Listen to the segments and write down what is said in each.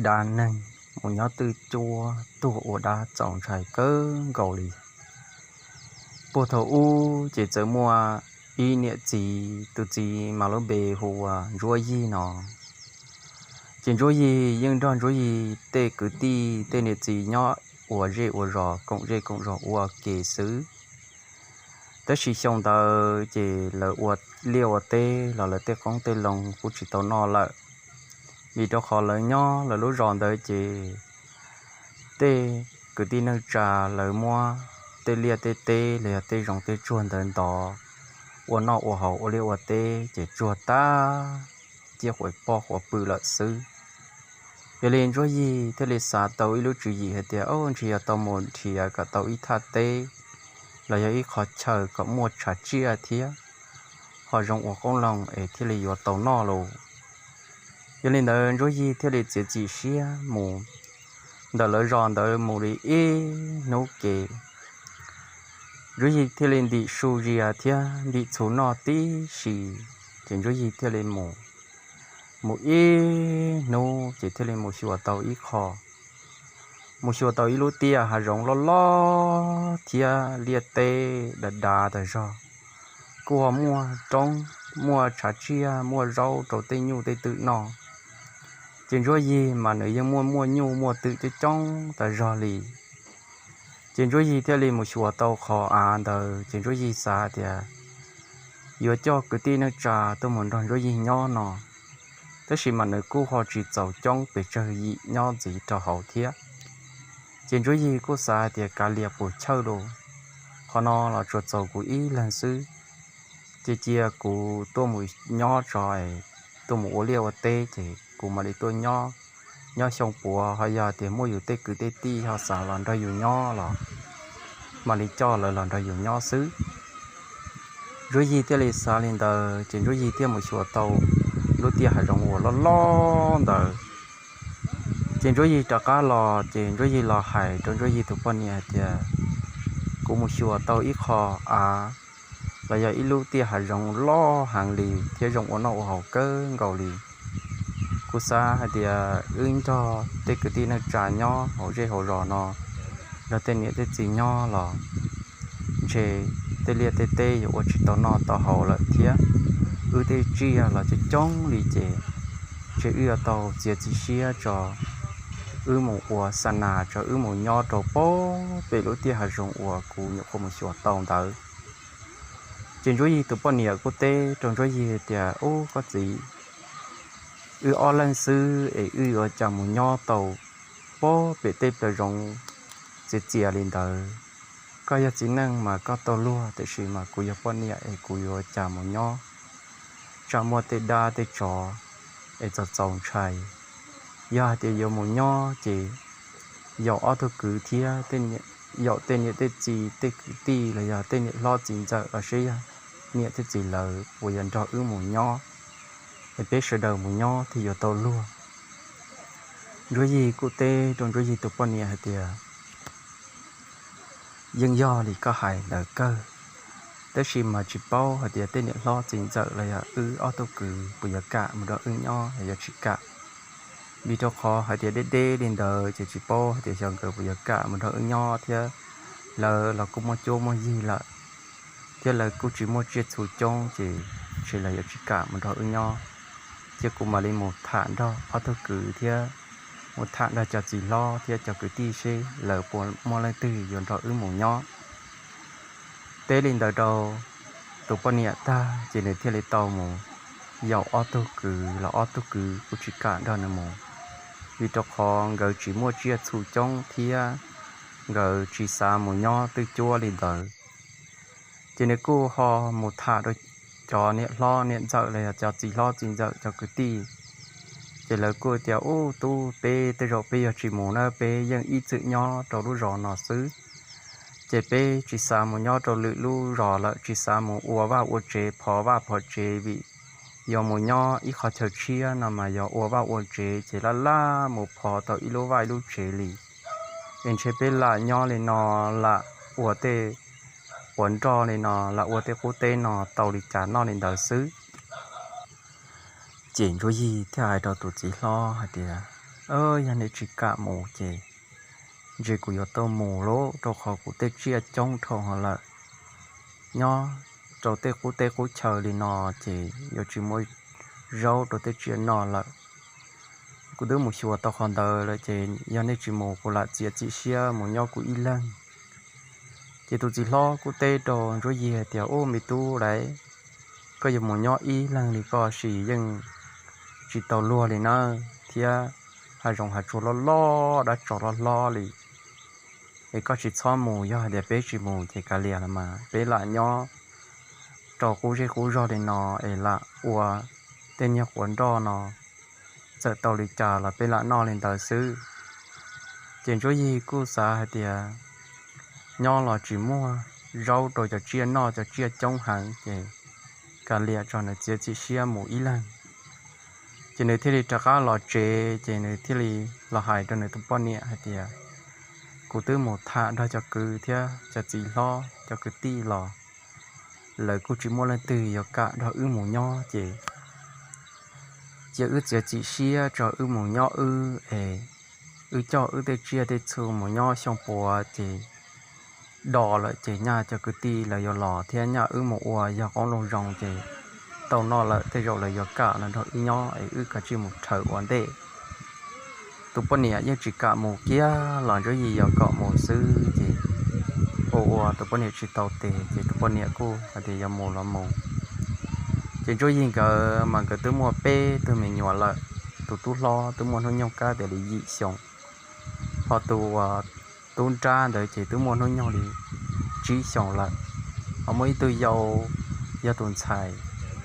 dab neeg mus nyob twj cuab tuag ua dab txaus ntshai kawg nkaus li. Puag thaum ub ces txawm muaj ib niam txiv, tus txiv mas lub npe hu ua Ntsuab Yig no. Ces Ntsuab Yig yeej nrog Ntsuab Yig tej kwv tij tej niam txiv nyob ua zej ua zos, koom zej koom zos ua ke xwb. Tab sis xyoo ntawd ces lawv ua liaj ua teb los lawv tej qoob tej loo kuj tsis tau noj lawm, vim rau qhov lawv nyob lawv lub zos ntawd ces tej kwv tij neej tsa lawv muab tej liaj tej teb los yog tej zoov tej tsuag ntawd ntov ua noj ua haus, ua liaj ua teb ces tsuag tag, ciaj quas poj quas pw lawm xwb. Yog li Ntsuab Yig thiaj li xav tau ib lub tswv yim hais tias, o, ntshe yog tau mus nrhiav kom tau ib thaj teb los yog ib qho chaw kom muaj tshav tsiaj thiab ho zoo ua qoob loo es thiaj li yuav tau noj lauj. Yog li ntawd Ntsuab Yig thiaj li txiav txim siab mus ntawm lawv zos ntawd mus li ib hnub ke. Ntsuab Yig thiaj li ntim su zias thiab ntim txhuv noj tib si, ces Ntsuab Yig thiaj li mus. Mus ib hnub ces thiaj li mus xyuas tau ib qho, mus xyuas tau ib lub tiaj hav zoov loj loj thiab liaj teb dav dav tas zog, kuj ho muaj roob, muaj tshav tsiaj, muaj zaub rau tej nyuj tej twm noj. Ces Ntsuab Yig mas nws yeej muaj muaj nyuj muaj twm coob coob tas zog li. Ces Ntsuab Yig thiaj li mus xyuas tau qhov av ntawd, ces Ntsuab Yig xav tias yuav coj kwv tij neej tsa tuaj mus nrog Ntsuab Yig nyob no, tab sis mas nws kuj ho tsis txaus coob pes tsawg yim nyob ntxiv rau hauv thiab. Ces Ntsuab Yig kuj xav tias kav liam puas chawj lauj, qhov no los tsuas txaus kuv ib leeg xwb, ces cia kuv tuaj mus nyob tso, tuaj mus ua liaj ua teb ces kuv mam li tuaj nyob. Nyob xyoo puav ho yog tias muaj yus tej kwv tej tij ho xav los nrog yus nyob los mam li coj lawv los nrog yus nyob xwb. Ntsuab Yig thiaj li xav li ntawd, ces Ntsuab Yig thiaj mus xyuas tau lub tiaj hav zoov uas loj loj ntawd. Ces Ntsuab Yig rov qab los, ces Ntsuab Yig los hais rau Ntsuab Yig tus poj niam hais tias, kuv mus xyuas tau ib qho av los yog ib lub tiaj hav zoov loj heev li thiab zoo ua noj ua haus kawg nkaus li. Kuv xav hais tias wb nrog tej kwv tij neej tsa nyob hauv zej hauv zos no, nrog tej niam tej txiv nyob los ntshe tej liaj tej teb yuav ua tsis tau noj tau haus lawm thiab. Wb tej tsiaj los coob coob li ces ntshe wb yuav tau txiav txim siab tso, wb mus ua xa nas tso, wb mus nyob rau pem lub tiaj hav zoov uas kuv nyuam qhuav mus xyuas tau ntawd. Ces Ntsuab Yig tus poj niam kuj teb rau Ntsuab Yig tias, ub, koj txiv, wb ob leeg xwb es wb yuav cas mus nyob tau pem tej plaws zoov txias txias li ntawd? Koj yog txiv neej mas koj tau luag, tiam sis mas kuv yog poj niam es kuv yuav cas mus nyob tsam muaj tej dab tej tsov es txaus txaus ntshai. Yog hais tias yuav mus nyob ces yaum ob tug kwv thiab yaum tej niam tej txiv tej kwv tij los yog tej niam hlob txiv ntxawm los seb yog niam thiab txiv lawv puas yuav nrog wb mus nyob, es peb sawv daws mus nyob thiaj yuav tau luag. Ntsuab Yig kuj teb rau Ntsuab Yig tus poj niam hais tias, yeej yog li koj hais ntawd kawg, tab sis mas tsis paub hais tias tej niam hlob txiv ntxawm los yog wb ob tug kwv puas yuav kam mus nrog wb nyob los yuav tsis kam. Vim rau qhov hais tias deb deb li ntawd ces tsis paub hais tias xyov nkawd puas yuav kam mus nrog wb nyob thiab. Lawv los kuj muaj cuab muaj yig lawm, thiab lawv kuj tsis muaj tsiaj txhu coob ces ntshe lawv yuav tsis kam mus nrog wb nyob. Ces kuv mam li mus tham nrog ob tug kwv thiab mus tham nrog cov txiv hlob thiab cov kwv tij seb lawv puas muaj leej twg yuav nrog wb mus nyob. Teb li ntawd rau tus poj niam tag ces nws thiaj li tau mus yaum ob tug kwv los ob tug kwv kuj tsis kam nrog nws mus, vim rau qhov nkawd tsis muaj tsiaj txhu coob thiab nkawd tsis xav mus nyob twj cuab li ntawd. Ces nws kuj ho mus tham rau cov niam hlob niam ntxawm los yog cov txiv hlob txiv ntxawm cov kwv tij. Ces lawv kuj tias, ub, tub, peb tej zaum peb yog tsis mus na, peb yeej ib txwm nyob rau lub zos no xwb. Ces peb tsis xav mus nyob rau lwm lub zos lawm, tsis xav mus ua vaj ua tsev, phov vaj phov tsev, vim yog mus nyob ib qhov chaw tshiab no mas yog ua vaj ua tsev ces laj laj mus phov tau ib lub vaj ib lub tsev li. Es ntshe peb lam nyob li no, lam ua tej uas nroj li no, lam ua tej qub teb no tau li cas noj li ntawd xwb. Ces Ntsuab Yig thiaj hais rau tus txiv hlob hais tias, Yog nej tsis kam mus ces ntshe kuv yuav tau mus lauj, rau qhov kuv tej tsiaj coob dhau heev lawm. Nyob rau tej qub teb qub chaw li no ces yuav tsis muaj zaub rau tej tsiaj noj lawm. Kuv twb mus xyuas tau qhov ntawd lawm ces yog nej tsis mus kuv lam txiav txim siab mus nyob kuv ib leeg. Ces tus txiv hlob kuj teb rau Ntsuab Yig hais tias, Ub, me tub lauj, koj yuav mus nyob ib leeg li koj sis yeej tsis tau luag li nawb, thiab hav zoov hav tsuag loj loj, dab tsov loj hlob li. Es koj tsis txhob mus, yog hais tias peb tsis mus ces kav liam los mas peb lam nyob rau qub zej qub zog li no es lam ua tej niag quav nroj no, txawm tau li cas los peb lam noj li ntawd xwb. Ces Ntsuab Yig kuj xav hais tias nyob los tsis muaj zaub rau cov tsiaj noj, cov tsiaj coob heev ces kav liam tso, nws txiav txim siab mus ib leeg. Ces nws thiaj li rov qab los tsev, ces nws thiaj li los hais rau nws tus poj niam hais tias, Kuv twb mus tham nrog cov kwv thiab cov txiv hlob cov kwv tij los, lawv kuj tsis muaj leej twg yuav kam nrog wb mus nyob ces cia wb txiav txim siab tso wb mus nyob wb es wb coj wb tej tsiaj tej txhu mus nyob xyoo puav ces do lawm ces nyaj cov kwv tij lawv yuav los thiab nyaj wb mus ua yog qoob loo zoo ces tau noj lawm tej zaum lawv yuav kam los nrog wb nyob es wb kav tsij mus rhawv ua ntej. Tus poj niam yeej tsis kam mus kiag los Ntsuab Yig yuav kom mus xwb ces ua ua tus poj niam tsis tau tes ces tus poj niam kuj hais tias yuav mus los mus. Ces Ntsuab Yig nkawd mas nkawd twb muaj peb tug me nyuam lawm. Tus tub hlob twb muaj hnub nyoog kab tias li yim xyoo, ho tus uas tub nrab ntawd ces twb muaj hnub nyoog li tsib xyoos lawm, ho muaj ib tug yau yog tus ntxhais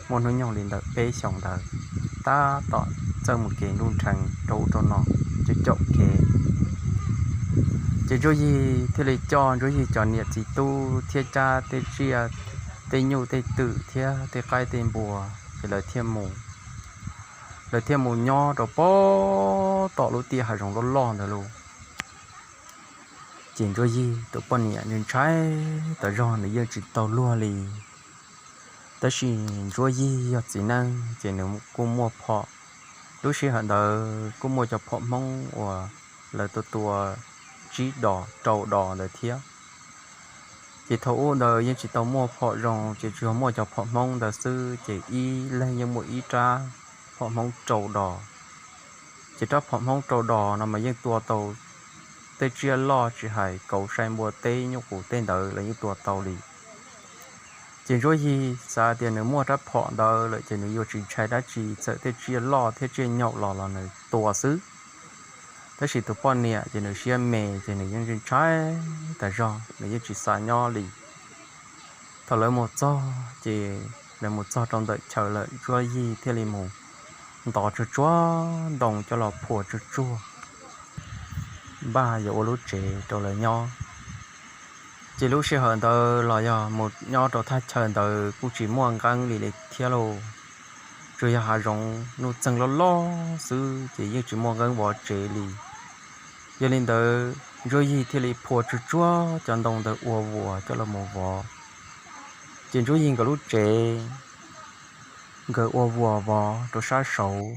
muaj hnub nyoog li ntawm peb xyoos ntawd, tab tom txawj mus kev nruj nrheev rau ub rau no, caum caum kev. Ces Ntsuab Yig thiaj li coj Ntsuab Yig cov niam txiv tub thiab cab tej tsiaj, tej nyuj tej twm thiab tej qaib tej npua, ces lawv thiaj mus. Lawv thiaj mus nyob rau pem tom lub tiaj hav zoov loj loj ntawd lauj. Ces Ntsuab Yig tus poj niam ntshai tas zog, nws yeej tsis tau luag li. Tab sis Ntsuab Yig yog txiv neej ces nws kuj muaj phom. Lub sij hawm ntawd kuj muaj cov phom Hmoob uas lawv tua tua tsib dos rau dos ntawd thiab. Ces thaum ub ntawd yeej tsis tau muaj phom zoo, ces tsuas yog muaj cov phom Hmoob ntawd xwb, ces ib leeg yeej muaj ib rab phom Hmoob rau dos. Ces rab phom Hmoob rau dos no mas yeej tua tau tej tsiaj loj tsis hais kauv, sai, npua teb, nyuj qus tej ntawd los yeej tua tau li. Ces Ntsuab Yig xav tias nws muaj rab phom ntawd lawm ces nws yuav tsis ntshai dab tsi, txawm tej tsiaj loj thiab tsiaj nyaum los los nws tua xwb. Tab sis tus poj niam ces nws siab me ces nws yeej ntshai tas zog, nws yeej tsis xav nyob li. Thaum lawv mus txog ces lawv mus txog rau ntawm chaw lawm, Ntsuab Yig thiaj li mus ntov tsuag tsuag ntoo coj los phua tsuag tsuag npaj yuav ua lub tsev rau lawv nyob. Ces lub sij hawm ntawd los yog mus nyob rau thaj chaw ntawd kuj tsis muaj nqeeb li thiab lauj, tsuas yog hav zoov nuj txeeg loj loj xwb ces yeej tsis muaj nqeeb vov tsev li. Yog li ntawd Ntsuab Yig thiaj li phua tsuag tsuag cov ntoo ntawd ua vuas coj los mus vov. Ces Ntsuab Yig nkawd lub tsev, nkawd ua vuas vov rau sab saud,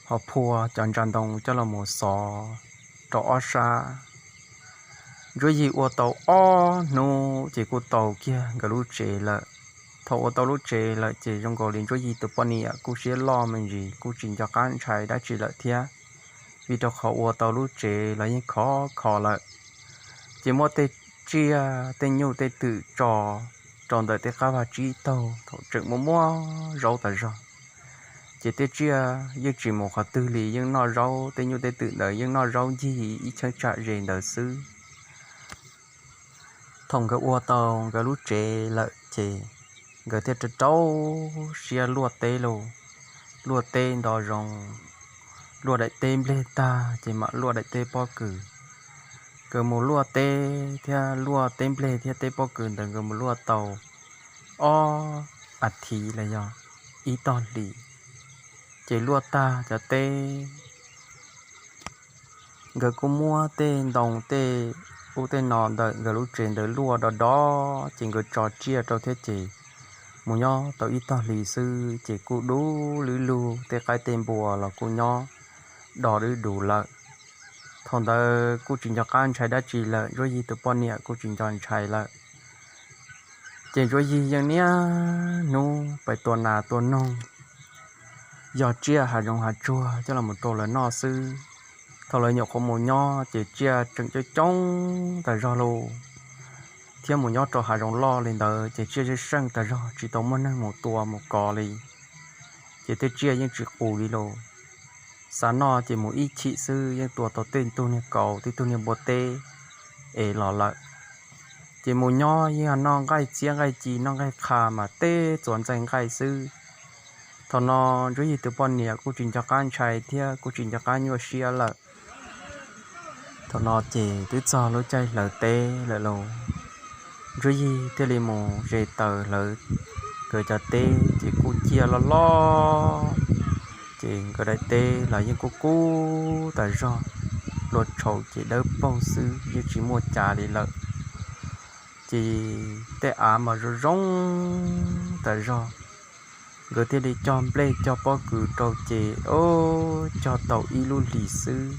ho phua cov ntsa ntoo coj los mus xov rau ob sab. Ntsuab Yig ua tau ob hnub ces kuj tau kiag nkawd lub tsev lawm. Thaum ua tau lub tsev lawm ces zoo nkaus li Ntsuab Yig tus poj niam kuj siab loj me ntsis, kuj tsis nco qab ntshai dab tsi lawm thiab, vim rau qhov ua tau lub tsev los yeej khov kho lawm. Ces muab tej tsiaj tej nyuj tej twm tso rau ntawm tej qab vaj tsib taug thaum tseem muaj muaj zaub tas zog. Ces tej tsiaj yeej tsis mus qhov twg li, yeej noj zaub, tej nyuj tej twm ntawd yeej noj zaub ncig ib cheeb tsam ze ntawd xwb. Thaum nkawd ua tau nkawd lub tsev lawm ces nkawd thiaj rau rau siab luaj teb lauj. Luaj teb nto zoo, luaj daim teb nplej tag ces mam luaj daim teb pob kws. Nkawd mus luaj teb thiab luaj teb nplej thiab teb pob kws ntawd nkawd mus luaj tau ob as thiv los yog ib tog hlis, ces luaj tag cov teb, nkawd kuj muab tej ntoo tej ub tej no ntawm nkawd lub tsev ntawd luaj do do, ces nkawd tso tsiaj rau thiab ces mus nyob tau ib tog hlis xwb ces kuj dub lwb lug, tej qaib tej npua los kuj nyob do dub dus lawm. Thaum ntawd kuj tsis nco qab ntshai dab tsi lawm, Ntsuab Yig tus poj niam kuj tsis nco ntshai lawm. Ces Ntsuab Yig yeej niaj hnub pais tua nas tua noog, yog tsiaj hav zoov hav tsuag coj los rau lawv noj xwb. Thaum lawv nyuam qhuav mus nyob ces tsiaj tseem coob coob tas zog lauj, thiab mus nyob rau hav zoov loj li ntawd ces tsiaj zej zeej tas zog, tsis tau muaj neeg mus tua mus kov li. Ces tej tsiaj yeej tsis qus li lauj. Xav noj ces mus ib chim xwb yeej tua tau tej tug niag kaus tej tug niag npua teb es los lawm. Ces mus nyob yeej noj nqaij txiab nqaij ci noj nqaij qha mas teb txuas ntxaij nqaij xwb. Thaum no Ntsuab Yig tus poj niam kuj tsis nco qab ntshai thiab kuj tsis nco qab nyuaj siab lawm. Thaum no ces twb txog lub caij hlawv teb lawm lauj. Ntsuab Yig thiaj li mus ze taws hlawv nkawd cov teb ces kuj ciaj loj loj, ces nkawd daim teb los yeej kub kub tas zog, hlua tshauv ces dawb paug xwb yeej tsis muaj cas li lawm. Ces tej av mas zoo zoo tas zog, nkawd thiaj li cog nplej cog pob kws rau ces, o, cog tau ib lub hlis xwb,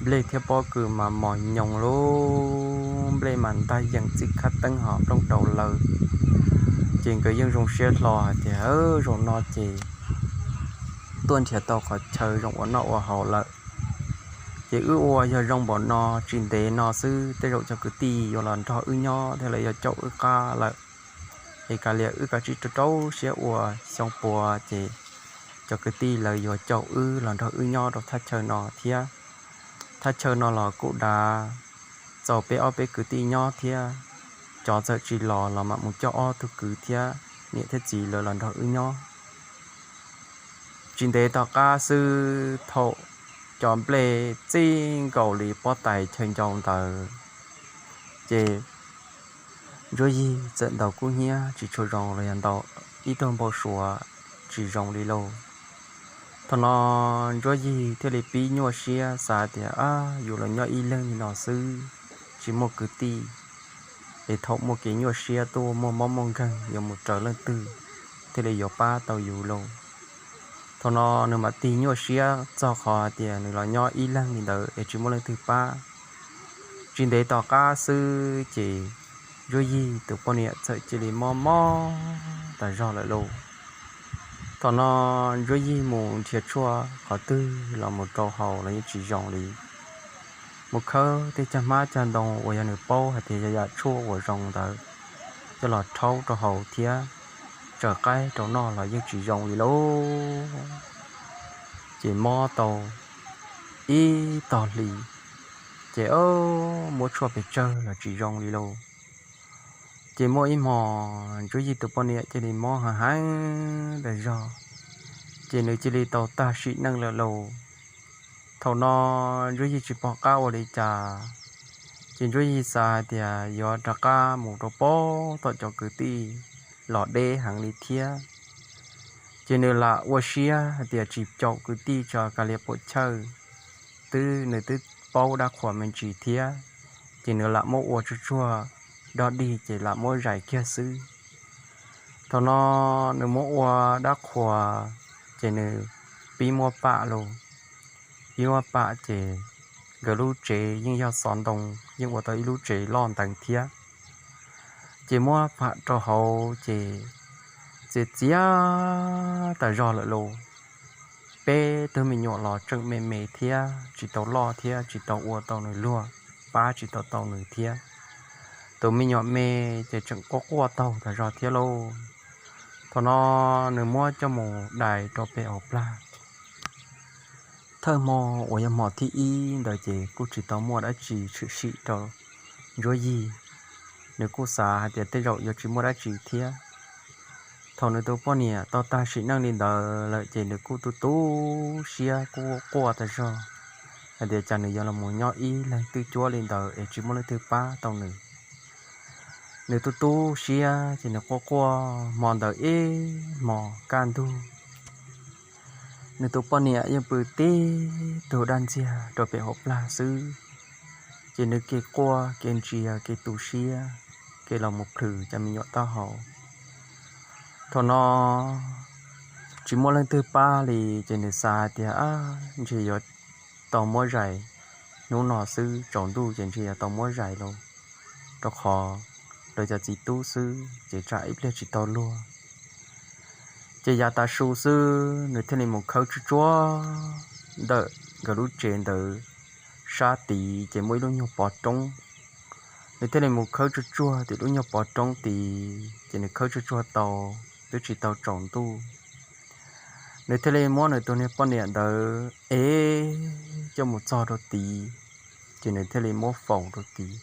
nplej thiab pob kws mas mos nyoos lauj, nplej mas ntag yees txij khab teeb ho nplooj rau lawm. Ces nkawd yeej zoo siab hlo hais tias, zaum no ces tuaj nrhiav tau qhov chaw zoo ua noj ua haus lawm. Ces wb ua yog zoo npaum no tsis ntev no xwb tej zaum cov kwv tij yuav los nrog wb nyob thiab lawv yuav caum wb qab lawm. Es kav liam wb kav tsij rau rau siab ua, xyoo puav ces cov kwv tij lawv yuav caum wb los nrog wb nyob rau thaj chaw no thiab. Thaj chaw no los kuj dav, txaus peb ob peb kwv tij nyob thiab. Cov txawm tsis los los mam mus coj ob tug kwv thiab niam thiab txiv lawv los nrog wb nyob. Tsis ntev tom qab xwb thaum cov nplej txij nkaus li pob tais chaw ncau ntawd, ces Ntsuab Yig txawm ntaus kub hnyiab tsis tshua zoo los yog ntaus ib tug npau suav tsis zoo li lauj. Thaum no Ntsuab Yig thiaj li pib nyuaj siab xav tias, yus los nyob ib leeg li no xwb, tsis muaj kwv tij, es thaum muaj kev nyuaj siab tuaj muaj mob muaj nkeeg yuav mus raws leej twg thiaj li yuav pab tau yus lauj. Thaum no nws mam tig nyuaj siab txog qhov tias nws los nyob ib leeg li ntawd es tsis muaj leej twg pab. Tsis ntev tom qab xwb ces Ntsuab Yig tus poj niam txawm cia li mob mob tas zog lawm lauj. Thaum no Ntsuab Yig mus nrhiav tshuaj qhov twg los mus rau haus los yeej tsis zoo li. Mus khawb tej cag hmab cag ntoo uas yog nws paub hais tias yog yam tshuaj uas zoo ntawd coj los rhaub rau haus thiab tsaws qaib rau noj los yeej tsis zoo li lauj. Ces mob tau ib tog hli, ces muab tshuaj pes tsawg los tsis zoo li lauj. Ces muaj ib hmos Ntsuab Yig tus poj niam cia li mob heev heev tas zog, ces nws cia li tau tag sim neej lawm lauj. Thaum no Ntsuab Yig tsis pom qab ua li cas, ces Ntsuab Yig xav hais tias yuav rov qab mus rau pem tom cov kwv tij los deb heev li thiab. Ces nws lam ua siab hais tias tsis caum kwv tij tso kav liam puam chawj, twb nws twb paub dab qhuas me ntsis thiab, ces nws lam muab ua tsuag tsuag dog dig ces lam muab zais kiag xwb. Thaum no nws muab ua dab qhuas, ces nws pib muab pam lauj. Pib muab pam ces nkawd lub tsev yeej yog xov ntoo, yeej ua tau ib lub tsev loj nteev thiab. Ces muab pam rau hauv ces txias txias tas zog lawm lauj. Peb tug me nyuam los tseem me me thiab tsis tau loj thiab tsis tau ua tau nws luag, pab tsis tau tau nws thiab. Tus me nyuam me ces tseem quaj quaj taug tas zog thiab lauj. Thaum no nws muab coj mus dai rau pem hauv plag. Thawj hmo uas yog hmo thib ib ntawd ces kuj tsis tau muaj dab tsi tshwm sim rau Ntsuab Yig. Nws kuj xav hais tias tej zaum yuav tsis muaj dab tsi thiab. Thaum nws tus poj niam tau tag sim neej li ntawd lawm ces nws kuj tu tu siab kuj quaj tas zog hais tias cas nws yuav los mus nyob ib leeg twj cuab li ntawd es tsis muaj leej twg pab tau nws. Nws tu tu siab ces nws quaj quaj hmo ntawd ib hmo kaj ntug. Nws tus poj niam yeej pw tib tug daj ntxiag rau pem hauv plag xwb, ces nws kev quaj kev ntsia kev tu siab, kev los mus plhws cov me nyuam taub hau. Thaum no tsis muaj leej twg pab li ces nws xav hais tias ntshe yuav tau muab zais, hnub no xwb tsaus ntuj ces ntshe yuav tau muab zais lauj, rau qhov lawv cov txiv tub xwb ces tsam ib pliag tsis tau luag. Ces yav tav su xwb nws thiaj li mus khawb tsuag tsuag ntawm nkawd lub tsev ntawd sab tid ces muaj ib lub nyuag pov roob. Nws thiaj li mus khawb tsuag tsuag tim lub nyuag pov roob tid ces nws khawb tsuag tsuag tau twb tsis tau tsaus ntuj, nws thiaj li muab nws tus niag poj niam ntawd ev coj mus txog rau tid, ces nws thiaj li muab faus rau tid.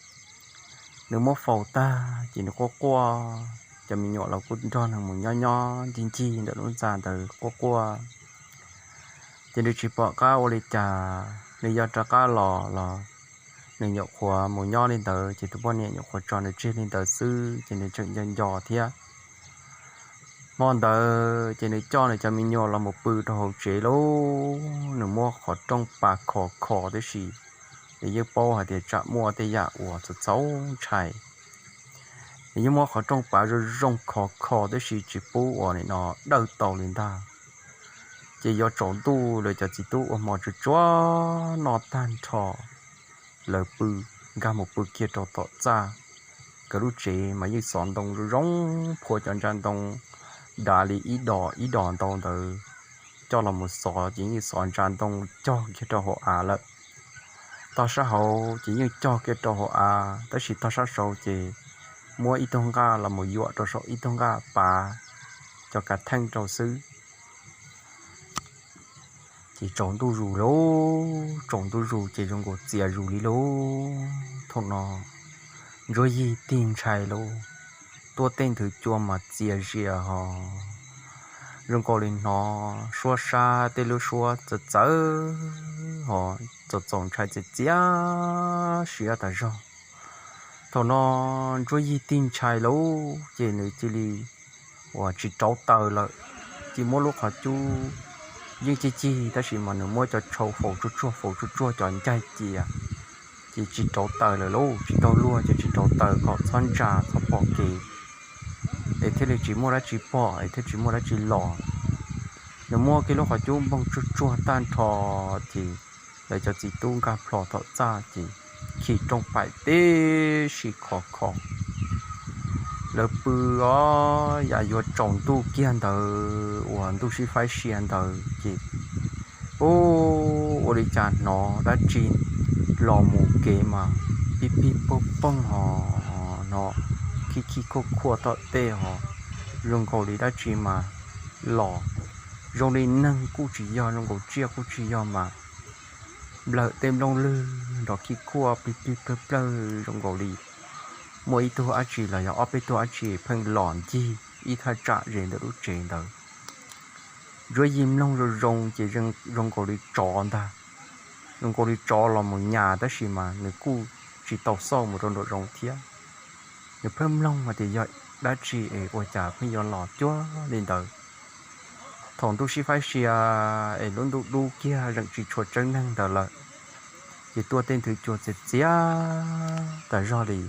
Nws muab faus tag ces nws quaj quaj, cov me nyuam los kuj nrog nws mus nyob nyob ncig ncig ntawm lub ntxa ntawd quaj quaj. Ces nws tsis pom qab ua li cas, nws yog rov qab los los nws nyuam qhuav mus nyob li ntawd ces tus poj niam nyuam qhuav tso nws tseg li ntawd xwb ces nws tseem nco nco thiab. Hmo ntawd ces nws coj nws cov me nyuam los mus pw rau hauv tsev lauj, nws muab qhov rooj pav khov kho tib si, nws yeej paub hais tias tsam muaj tej yam uas txaus txaus ntshai. Nws yeej muab qhov rooj pav zoo zoo khov kho tib si tsis pub uas nim no dawj tau li ntag. Ces yuav tsaus ntuj lawv cov txiv tub ua hmo tsuag tsuag noj tag nrho, lawv pw, nkag mus pw kiag rau tom txaj. Nkawd lub tsev mas yeej xov ntoo zoo zoo, phua cov ntsa ntoo dav li ib dos ib dos ntau ntawd coj los mus xov ces yeej xov ntsa ntoo cog kiag rau hauv av lawm. Tog sab hauv ces yeej cog kiag rau hauv av, tab sis tog sab saud ces muab ib tug nqaj los mus yuam rau saum ib tug nqaj pav cov kav theej rau xwb. Ces tsaus ntuj zus lauj, tsaus ntuj zus ces zoo nkaus txias zus li lauj. Thaum no Ntsuab Yig tig ntshai lauj, tuaj tej nthwv cua mas txias zias hos, zoo nkaus li hnov suab sab tej lub suab txawv txawv hos txaus txaus ntshai txias txias siab tas zog. Thaum no Ntsuab Yig tig ntshai lauj ces nws cia li uas tsis rauv taws lawm, cia muab lub qhov cub yeej cig cig tab sis mas nws muab cov tshau faus tsuag tsuag faus tsuag tsuag cov ncaig cia, ces tsis rauv taws lawm lauj, tsis tau luag ces tsis rauv taws kom txhob ntsa txhob pom kev, es thiaj li tsis muaj dab tsi pom es thiaj tsis muaj dab tsi los. Nws muab kiag lub qhov cub npoog tsuag tsuag tag nrho, ces lawv cov txiv tub nkag plho tom txaj ces khi rooj paim tib si khov kho. Lawv pw os, yam yuav tsaus ntuj kiag ntawd uas ntuj sib faib sia ntawd ces, u, ua li cas hnov dab tsi los mus kev mas pig pig poog poog hos, hnov khib khib khuaj khuaj tom tej hos, zoo nkaus li dab tsi mas los, zoo li neeg kuj tsis yog, zoo nkaus tsiaj kuj tsis yog mas nplawm tej nplooj lwg nrov khib khuaj pig pig plawg plawg zoo nkaus li muaj ib tug dab tsi los yog ob peb tug dab tsi pheej los ncig ib thaj tsam ze ntawm lub tsev ntawd. Ntsuab Yig mloog zoo zoo ces zoo nkaus li tsov ntag, zoo nkaus li tsov los mus nyas tab sis mas nws kuj tsis tau xauj mus rau nraum zoov thiab. Nws pheej mloog hais tias yog dab tsi es ua cas pheej yuav los cuag li ntawd. Thaum ntuj sib faib sia es lub ntuj dub kiag zeem tsis tshua tseeb neeg ntawd lawm, ces tuaj tej nthwv cua txias txias tas zog li.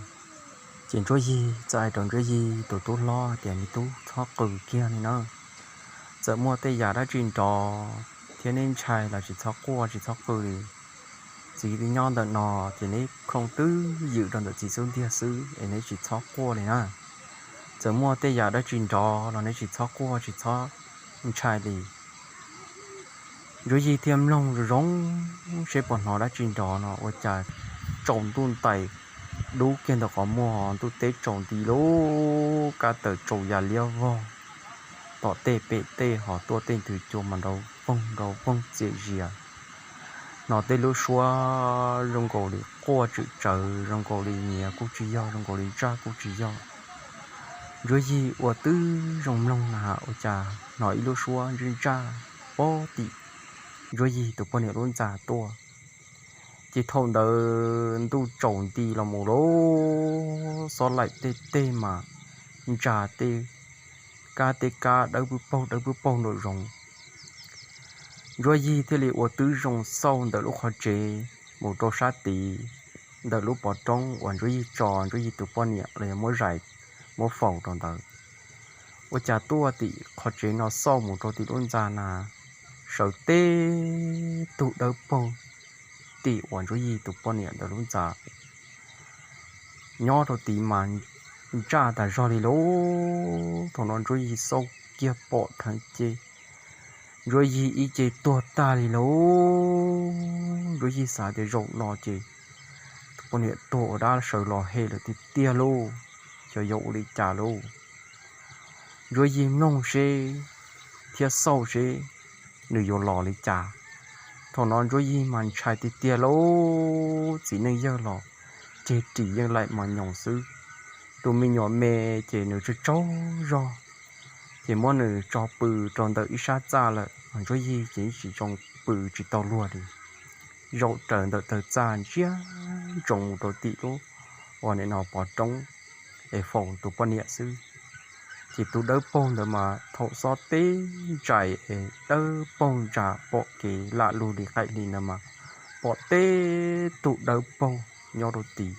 Ces Ntsuab Yig txawm hais rau Ntsuab Yig tus tub hlob tias, me tub, txhob qw kiag li na, txawm muaj tej yam dab tsi nrov thiab neb ntshai los tsis txhob quaj tsis txhob qw li. Txiv nyob ntawm no ces neb khooj twb ywm rau ntawm txiv xub ntiag xwb es neb tsis txhob quaj li na. Txawm muaj tej yam dab tsi nrov los neb tsis txhob quaj tsis txhob ntshai li. Ntsuab Yig thiaj mloog zoo zoo seb puas hnov dab tsi nrov no ua cas tsaus ntuj ntais dub kiag ntawm qhov muag, ntuj teb tsaus nti lub kab tawm tsaus ya liab vog, tom tej pem tej hos tuaj tej nthwv cua mas nrov voog nrov voog txias zias. Hnov tej lub suab zoo nkaus li quaj tswm tsawv, zoo nkaus li nyiav kuj tsis yog, zoo nkaus li ntsaj kuj tsis yog. Ntsuab Yig ua twb zoo mloog na ua cas hnov ib lub suab ntsaj ntsaj pob tim Ntsuab Yig tus poj niam lub ntxa tuaj. Ces thaum ntawd ntuj tsaus nti los mus lub xob laim tej teg mas ntsa tej kab tej kab dawb pwb paug dawb pwb paug nraum zoov. Ntsuab Yig thiaj li ua twb zoo xauj ntawm lub qhov tsev mus rau sab tid, ntawm lub pov roob uas Ntsuab Yig tso Ntsuab Yig tus poj niam los yog muab zais muab faus rau ntawd. Ua cas tuaj tim qhov tsev no xauj mus rau tim lub ntxa na, sawv teb tug dawb paug tim uas Ntsuab Yig tus poj niam ntawd lub ntxa nyob rau tid mas ntsaj tas zog li lauj. Thaum no Ntsuab Yig xauj kiag pom dheev ces Ntsuab Yig ib ce tuag tag li lauj. Ntsuab Yig xav tias zaum no ces tus poj niam tuag ua dab sawv los hem lawm tiag tiag lauj, xyov yuav ua li cas lauj. Ntsuab Yig mloog seb thiab xauj seb nws yuav los li cas. Thaum no Ntsuab Yig mas ntshai tiag tiag lauj, txiv neej yawg los ceg ris yeej laim mos nyoos xwb. Tus me nyuam me ces nws tsaug tsaug zog, ces muab nws tso pw rau ntawm ib sab txaj lawm, Ntsuab Yig ces tsis zoo pw tsis tau luag li. Zaum raws ntawm taw txaj ntsiab ntsoov mus rau tim lub uas nim no pov roob es faus tus poj niam xwb. Ces tus dawb paug ntawd mas thaum xob teb ntsais es dawb paug ntsa pom kev lam lug li qaim hli ntawd mas pom teb tug dawb paug nyob rau tid.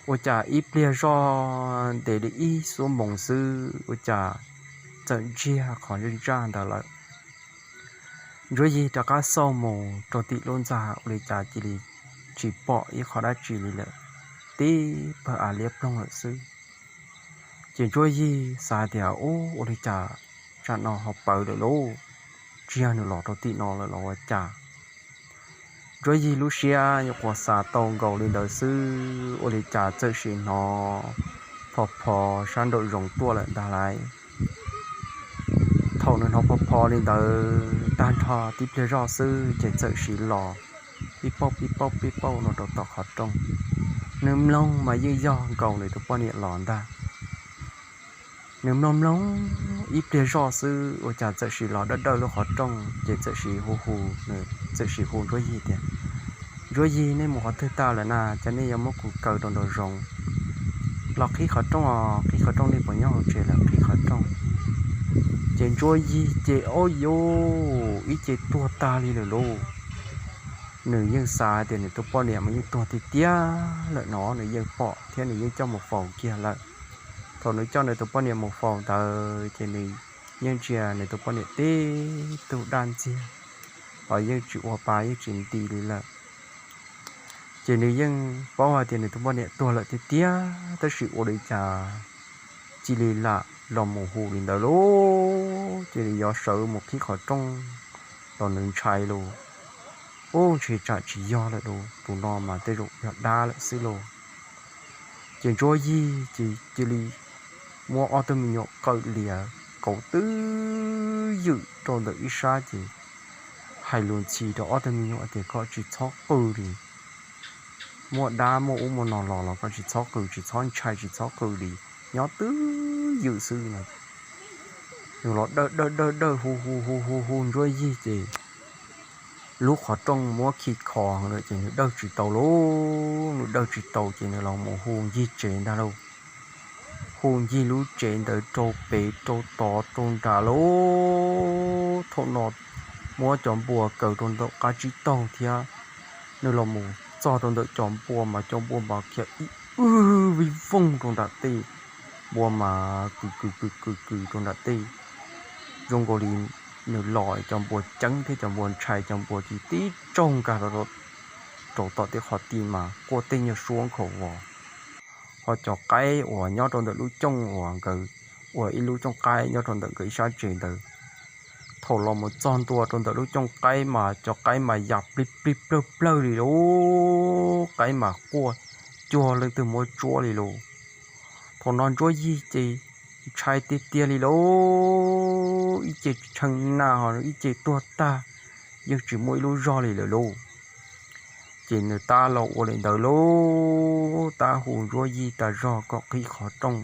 Ua cas ib pliag zoj ntev li ib xuab moos xwb ua cas txawm ntsiag qhov ntsaj ntsaj ntawd lawm. Ntsuab Yig rov qab xauj mus rau tim lub ntxa ua li cas cia li tsis pom ib qho dab tsi li lawm, tib pawg av liab ploog lawm xwb. Ces Ntsuab Yig xav tias, Ub, ua li cas tsam no ho pawv lawm lauj? Tsis yog nws los rau tim no lawm los ua cas? Ntsuab Yig lub siab nyuam qhuav xav tau nkaus li ntawd xwb ua li cas txawm sim hnov phov phov sab nraum zoov tuaj lawm ntag lauj. Thaum nws hnov phov phov li ntawd tag nrho tib pliag zoj xwb ces txawm sim los pib pauj pib pauj pib pauj no rau tom qhov rooj. Nws mloog mas yeej yog nkaus nws tus poj niam los ntag. Nws mloog mloog ib pliag zoj xwb ua cas txawm sim los dawj dawj lub qhov rooj ces txawm sim hu hu, nws txawm sim hu Ntsuab Yig tias, Ntsuab Yig, nej mus qhov twg tag lawm na, cas nej yuav muab kuv kaw rau nraum zoov? Los qhib qhov rooj os, qhib qhov rooj, nej puas nyob hauv tsev lawm, qhib qhov rooj. Ces Ntsuab Yig ces, o yus, ib ce tuag tag li lawm lauj. Nws yeej xav tias nws tus poj niam mas yeej tuag tiag tiag lawm no, nws yeej pom thiab nws yeej coj mus faus kiag lawm. Thaum nws coj nws tus poj niam mus faus ntawd ces nws yeej ntsia nws tus poj niam tib tug daj ntxiag, ho yeej tsis ua pa yeej tsis nti li lawm. Ces nws yeej paub hais tias nws tus poj niam tuag lawm tiag tiag, tab sis ua li cas cia li lam los mus hu li ntawd lauj. Ces nws yuav sawv mus qhib qhov rooj los nws ntshai lauj, ub, ntshe tsam tsis yog lawm lauj, tus no mas tej zaum yog dab lawm xwb lauj. Ces Ntsuab Yig ces cia li muab ob tug me nyuam qawm lias kauv twb ywm rau ntawm ib sab ces hais lus ntxhi rau ob tug me nyuam tias, Koj tsis txhob qw li, muaj dab muaj ub muaj no los los koj tsis txhob qw, tsis txhob ntshai, tsis txhob qw li, nyob twb ywm xwb no. Nws los dawj dawj dawj dawj hu hu hu hu hu Ntsuab Yig ces lub qhov rooj muab khi kho lawm ces nws dawj tsis tau lauj, nws dawj tsis tau ces nws los mus hu ncig tsev ntag lauj. Hu ncig lub tsev ntawd rau pem rau tod rau nrad lauj. Thaum no muab cov npua kaw rau ntawm qab tsib taug thiab, nws los mus txog rau ntawm cov npua mas cov npua mas khiav ib wb vij voog rau nram tej, npua mas kws kws kws kws kws rau nram tej. Zoo nkaus li nws los cov npua ceeb thiab cov npua ntshai, cov npua cia li tib tsaug nkag rau tom tej qhov ti mas quaj tej nyuag suab nkhaus vos. Ho cov qaib uas nyob rau ntawm lub cooj uas nkawd ua ib lub cooj qaib nyob rau ntawm nkawd ib sab tsev ntawd, thaum los mus txog ntua rau ntawm lub cooj qaib mas cov qaib mas ya plig plig plawg plawg li lauj, qaib mas quaj cuag leej twg muab tsuab li lauj. Thaum no Ntsuab Yig ces ntshai tiag tiag li lauj, ib ce tshee na ho ib ce tuag tag, yeej tsis muaj ib lub zog li lawm lauj. Ces nws tab los ua li ntawd lauj, tab hu Ntsuab Yig tas zog kom qhib qhov rooj.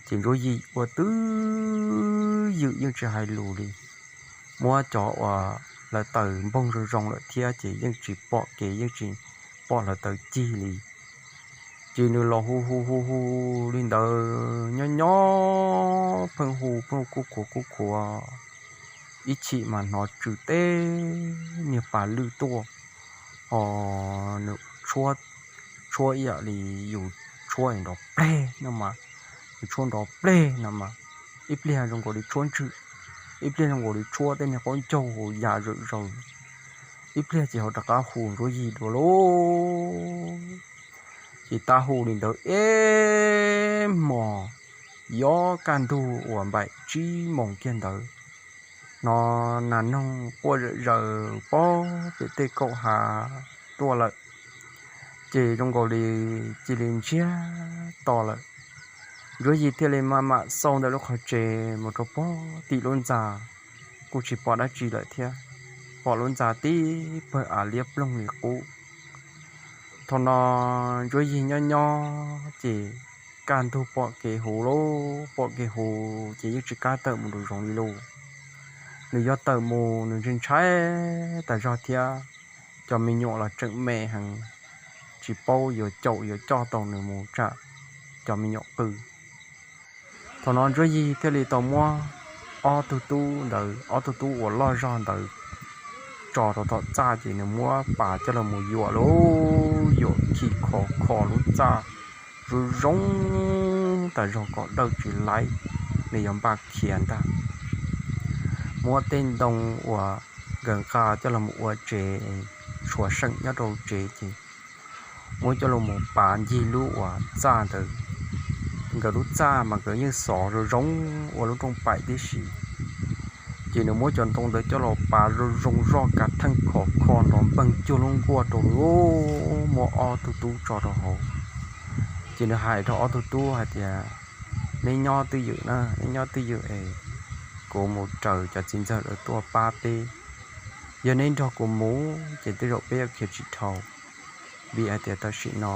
Ces Ntsuab Yig ua twb ywm yeej tsis hais lus li, muab cov uas lawv taws npoog zoo zoo lawm thiab ces yeej tsis pom kev yeej tsis pom lawv taws cig li. Ces nws los hu hu hu hu li ntawd nyob nyob pheej hu pheej kuj khuav kuj khuav, ib chim mas hnov tsw teb niag pas lwj tuaj, ho nws tshuab ib yam li yus tshuab nrov pleg no mas, nws tshuab nrov pleg no mas, ib pliag zoo nkaus li tshuab ntswm, ib pliag zoo nkaus li tshuab tej niag qaub ncaug hu ya zawm zaws. ib pliag ces ho rov qab hu Ntsuab Yig dua lauj. Ces tab hu li ntawd ib hmos, yuav kaj ntug uas npaim tsib moos kiag ntawd, no nas noog quaj zawm zaws pob pem tej kaum hav tuaj lawm. Ces zoo nkaus li cia li ntsiag to lawm. Ntsuab Yig thiaj li maj mam xauj ntawm lub qhov tsev mus rau pob tim lub ntxa, kuj tsis pom dab tsi lawm thiab, pom lub ntxa tib pawg av liab ploog li qub. Thaum no Ntsuab Yig nyob nyob ces kaj ntug pom kev huv lauj, pom kev huv ces yeej tsis kam tawm mus nraum zoov li lauj. Nws yuav tawm mus nws ntshai ntshai tas zog thiab, cov me nyuam los tseem me heev, tsis paub yuav caum yuav coj tau nws mus tsam cov me nyuam qw. Thaum no Ntsuab Yig thiaj li tau muab ob tug tub ntawd, ob tug tub uas loj zog ntawd tso rau tom txaj ces nws muab pas coj los mus yuam lauj, yuam khi khov kho lub txaj zoo zoo tas zog kom dawj tsis laib, nws yuav npaj khiav ntag. Muab tej ntoo uas nkawd nqa coj los mus ua tsev, tshuav seem nyob rau tsev ces muab coj los mus pav ncig lub uas txaj ntawd. Nkawd lub txaj mas nkawd yeej xov zoo zoo ua lub rooj paim tib si. Ces nws muab cov ntoo ntawd coj los pav zoo zoo zoj kav theej khov kho nrov npeeg cuag lub nkuaj rau lauj, muab ob tug tub tso rau hauv. Ces nws hais rau ob tug tub hais tias, neb nyob twj ywm na, neb nyob twj ywm es kuv mus raws cov txiv ntxawm lawv tuaj pab peb. Yog neb nrog kuv mus ces tej zaum peb yuav khiav tsis dhau, vim hais tias tam sim no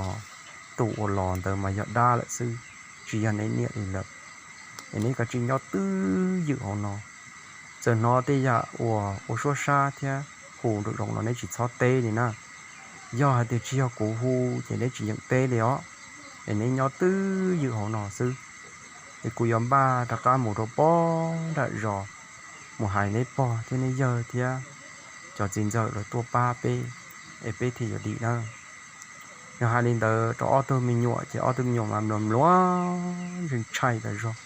tus uas los ntawd mas yog dab lawm xwb, tsis yog neb niam li lawm. Es neb kav tsij nyob twj ywm hauv no, txawm hnov tej yam uas ua suab sab thiab hu nraum zoov los neb tsis txhob teb li na. Yog hais tias tsis yog kuv hu ces neb tsis yeem teb li os. Es neb nyob twj ywm hauv no xwb, es kuv yuav npaj rov qab mus rau pob nram zos, mus hais neb pog thiab neb yawg thiab cov txiv ntxawm lawv tuaj pab peb, es peb thiaj yuav dim na. Nws hais li ntawd rau ob tug me nyuam ces ob tug me nyuam mas mluas mluas ntshai ntshai tas zog.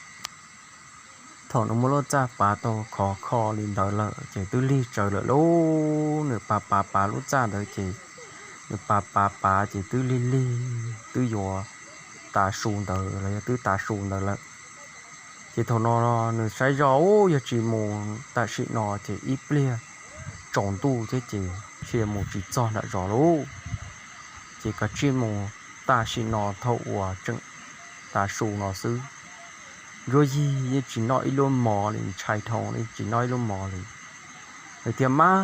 Thaum nws muab lub txaj pav tau khov kho li ntawd lawm ces twb lig tsawv lawm lauj, nws pav pav pav lub txaj ntawd ces nws pav pav pav ces twb lig lig, twb yuav tav su ntawd los yog twb tav su ntawd lawm. Ces thaum no nws saib zoj, yog tsis mus tam sim no ces ib pliag tsaus ntuj thiab ces thiaj mus tsis txog nram zos lauj. Ces kav tsij mus tam sim no thaum uas tseem tav su no xwb. Ntsuab Yig yeej tsis noj ib lub mov li, ntshai dhau li tsis noj ib lub mov li. Nws thiaj maj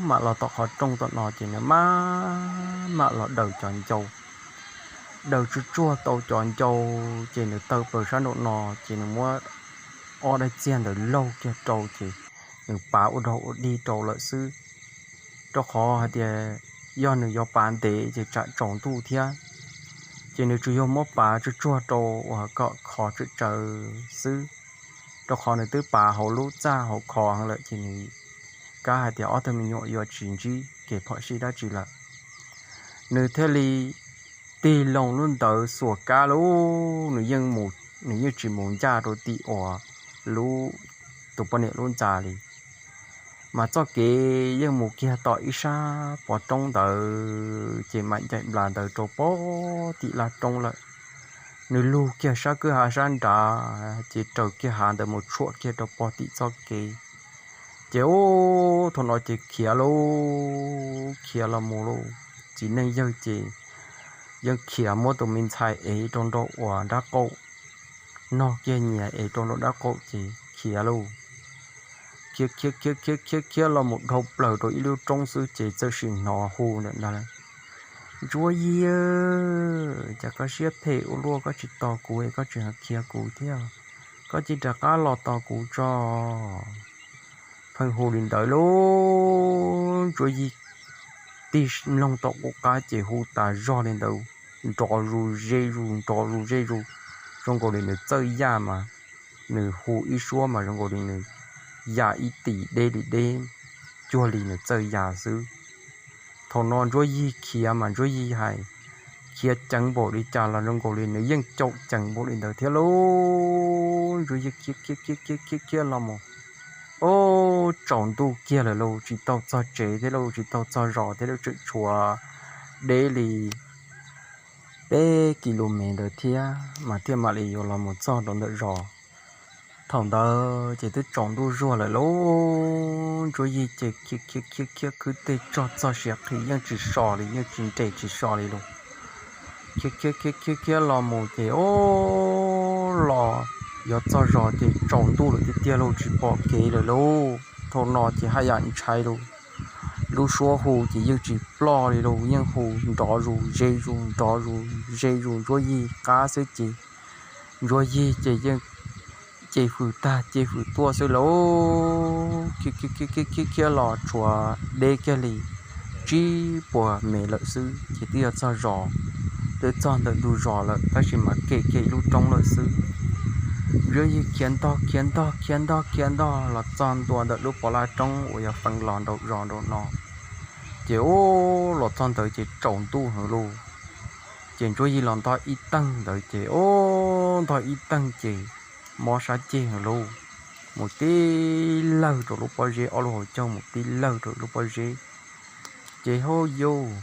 mam los tom qhov rooj tom no ces nws maj mam los daws cov ncau. Daws tsuag tsuag tau cov ncau ces nws taw plaws sab nraum no ces nws muab ob daim txiag ntawd laug kiag rau ces nws pav ua dog ua dig rau lawm xwb. Rau qhov hais tias yog nws yuav pav ntev ces tsam tsaus ntuj thiab. Ces nws tsuas yog muab pav tsuag tsuag rau uas kom khov tsawv tsawv xwb, rau qhov nws twb pav hauv lub txaj hauv khov heev lawm ces nws kam hais tias ob tug me nyuam yuav tsis ntsib kev phom sij dab tsi lawm. Nws thiaj li tig loo lub ntawd xuas kab lauj, nws yeej mus, nws yeej tsis mus ncaj rau tim uas lub, tus poj niam lub ntxa li. Mas txoj kev yeej mus kiag tom ib sab pov roob ntawd ces mam ncaim nplas ntawd rau pob tim laj roob lawm. Nws lug kiag sab kwj ha sab nrad ces raws kiag hav ntawd mus tshuam kiag rau pob tim txoj kev. Ces ub, thaum no ces khiav lauj, khiav los mus lauj. Txiv neej yawg ces yeej khiav muab tus me ntxhais ev rau nraum uas nrab qaum, nog kiag nyias ev rau nraum nrab qaum ces khiav lauj. Khiav khiav khiav khiav khiav khiav los mus dhau plaws rau ib lub roob xwb ces txawm sim hnov hu ntawm ntag, Ntsuab Yig, cas koj siab phem ua luaj, koj tsis tos kuv es koj tseem khiav kuv thiab, koj cia li rov qab los tos kuv tso. Pheej hu li ntawd lauj, Ntsuab Yig tig mloog tom qub qab ces hu tas zog li ntawd, nrov zus ze zus nrov zus ze zus, zoo nkaus li nws txawj yaj mas, nws hu ib suab mas zoo nkaus li nws ya ib tis deb li deb, cuag li nws txawj ya xwb. Thaum no Ntsuab Yig khiav mas Ntsuab Yig hais, khiav ceev npaum li cas los zoo nkaus li nws yeej caum ceev npaum li ntawd thiab lauj. Ntsuab Yig khiav khiav khiav khiav khiav khiav los mus, o, Tsaus ntuj kiag lawm lauj, tsis tau txog tsev thiab lauj, tsis tau txog zos thiab lauj, tseem tshuav deb li peb kis lus mev ntawd thiab mas thiaj mam li yuav los mus txog rau ntawm zos. Thaum ntawd ces twb tsaus ntuj zuag lawm lauj, Ntsuab Yig ces khiav khiav khiav khwb tej tsog txog siav qhi yeej tsis so li, yeej tsis nres tsis so li lauj. Khiav khiav khiav khiav khiav los mus ces o, los yuav txog zos ces tsaus ntuj lawm tiag tiag lauj, tsis pom kev lawm lauj. Thaum no ces haj yam ntshai lauj, lub suab hu ces yeej tsis ploj li lauj, yeej hu nrov zus ze zus nrov zus ze zus Ntsuab Yig qab xwb ces Ntsuab Yig ces yeej ce fws tag ce fws tuaj xwb lauj. Khiav khiav khiav khiav khiav los tshuav deb kiag li tsib puas mev lawm xwb ces twb yuav txog zos, twb txog ntawm ntug zos lawm tab sis mas kem kiag ib lub roob lawm xwb. Ntsuab Yig khiav ntog khiav ntog khiav ntog khiav ntog los txog ntua ntawm lub pov laj roob uas yog feev los nraum zos nraum no. Ces o, los txog ntawd ces tsaus ntuj heev lauj. Ces Ntsuab Yig los ntog ib teeg ntawd ces o, ntog ib teeg ces mob sab ceg heev lauj, mus tib lawg rau lub pob zeb, ob lub hauv caug mus tib lawg rau lub pob zeb. Ces hauj yauj,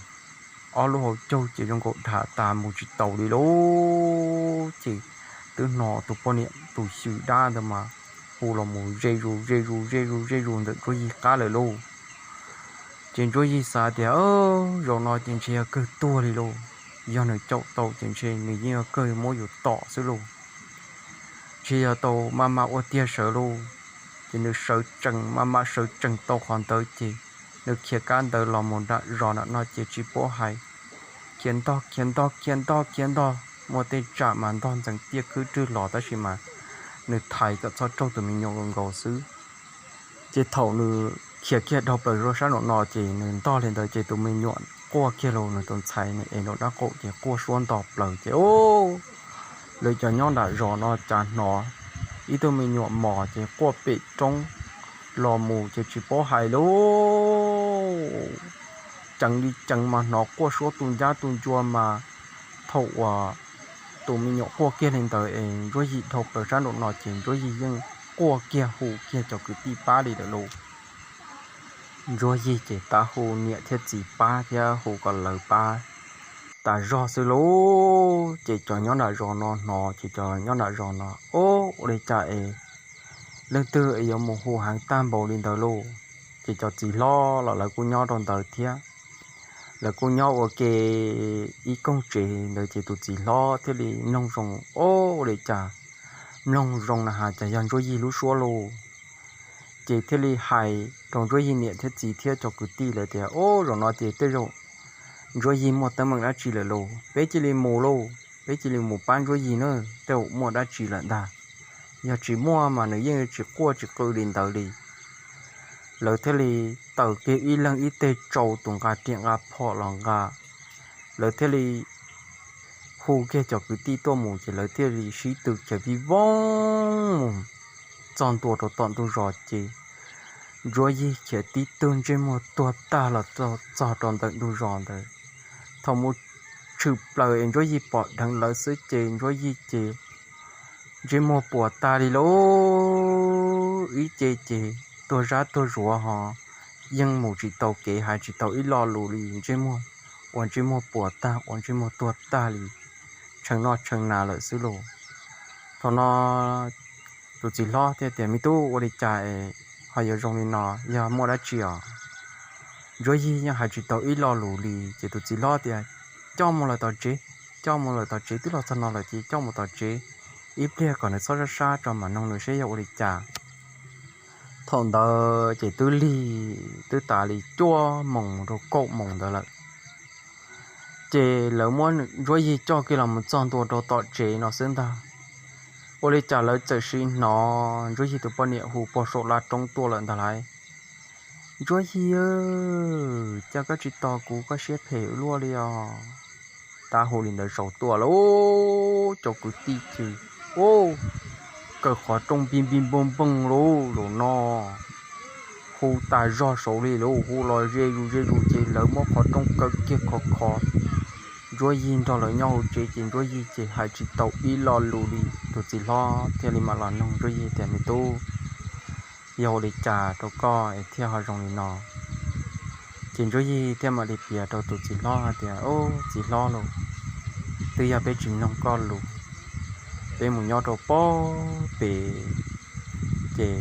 ob lub hauv caug ces zoo nkaus dham tas mus tsis taus li lauj. Ces twb hnov tus poj niam tus xyw dab ntawd mas hu los mus ze zus ze zus ze zus ze zus ntawm Ntsuab Yig qab lawm lauj. Ces Ntsuab Yig xav tias, zaum no ces ntshe yog kawg tuag li lauj, yog nws caum tau ces ntshe nws yeej yog kawg muab yus tom xwb lauj. Ntshe yog tau maj mam ua tiag sawv lauj. Ces nws sawv tsees maj mam sawv tsees tau qhov ntawd ces nws khiav kab ntawd los mus nram zos nram no ces tsis paub hais, khiav ntog khiav ntog khiav ntog khiav ntog muaj tej tsam mas ntog ntxeev tiaj khwb rwg los tab sis mas nws thaiv kom txhob raug tus me nyuam nkaus xwb. Ces thaum nws khiav kiag dhau plaws rau sab nraum no ces nws ntog li ntawd ces tus me nyuam quaj kiag lauj, nws tus ntxhais nws ev nraum dab qaum ces quaj suab nto plaws ces lawv cov nyob nram zos no cas hnov ib tug me nyuam mos ces quaj pem roob los mus ces tsis paub hais lauj. Ceev li ceev mas hnov quaj suab tu ncab tu ncua mas thaum uas tus me nyuam quaj kiag li ntawd es Ntsuab Yig dhau plaws sab nraum no ces Ntsuab Yig yeej quaj kiag hu kiag cov kwv tij pab li lawm lauj. Ntsuab Yig ces tab hu niam thiab txiv pab thiab hu kom lawv pab tas zog xwb lauj. Ces cov nyob nram zos no hnov ces cov nyob nram zos no, ua li cas es leej twg es yuav mus hu heev tag npaum li ntawd lauj? Ces cov txiv hlob los lawv kuj nyob rau ntawd thiab, lawv kuj nyob ua ke ib koog tsev ntawd ces tus txiv hlob thiaj li mloog zoo, ua li cas mloog zoo na has cas yog Ntsuab Yig lub suab lauj. Ces thiaj li hais rau Ntsuab Yig niam thiab txiv thiab cov kwv tij lawv tias, o, zaum no ces tej zaum Ntsuab Yig muaj teeb meem dab tsi lawm lauj, peb cia li mus lauj, peb cia li mus pab Ntsuab Yig na, tej zaum muaj dab tsi lawm ntag. Yog tsis muaj mas nws yeej tsis quaj tsis qw li ntawd li. Lawv thiaj li taws kiag ib leeg ib teg tsau tus nqa riam nqa phom los nqa, lawv thiaj li hu kiag cov kwv tij tuaj mus ces lawv thiaj li sib tw khiav vij voog mus txog ntua rau tom ntug zos ces Ntsuab Yig khiav tib tug ntsej muag tuag tag los txog rau ntawm ntug zos ntawd. Thaum mus tshwm plaws es Ntsuab Yig pom dheev lawv xwb ces Ntsuab Yig ces ntsej muag puas tag li lauj, ib ce ces tuag zab tuag zuav ho yeej mus tsis tau kev hais tsis tau ib lo lus li, ntsej muag ua ntsej muag puas tag ua ntsej muag tuag tag li, tshee noj tshee nas lawm xwb lauj. Thaum no tus txiv hlob thiaj tias, me tub, ua li cas es ho yuav zoo li no, yog muaj dab tsi os? Ntsuab Yig yeej hais tsis tau ib lo lus li ces tus txiv hlob tias, coj mus lawm tom tsev, coj mus lawm tom tsev, twb los txog no lawm ces coj mus tom tsev ib pliag kom nws txhob sab sab tso mam noog nws seb yog ua li cas. Thaum ntawd ces twb lig twb tas li cuaj moos rau kaum moos ntawd lawm. Ces lawv muab Ntsuab Yig coj kiag los mus txog ntua rau tom tsev no xwb ntag. Ua li cas lawv txawm sim hnov Ntsuab Yig tus poj niam hu puag saum laj roob tuaj lawm ntag lauj. Ntsuab Yig, cas koj tsis tos kuv, koj siab phem luaj li os. Tab hu li ntawd saud tuaj lauj, cov kwv tij ces, u, kaw qhov rooj npij npij npoog npoog lauj, zaum no hu tas zog saud li lauj, hu los ze zus ze zus ces lawv muab qhov rooj kaw kiag khov kho. Ntsuab Yig nrog lawv nyob hauv tsev ces Ntsuab Yig ces hais tsis tau ib lo lus li. Tus txiv hlob thiaj li mam los noog Ntsuab Yig tias, me tub, yog ua li cas rau koj es thiaj ho zoo li no? Ces Ntsuab Yig thiaj mam li piav rau tus txiv hlob hais tias, Ub, txiv hlob lauj, twb yog peb tsis mloog koj lus, peb mus nyob rau pem, ces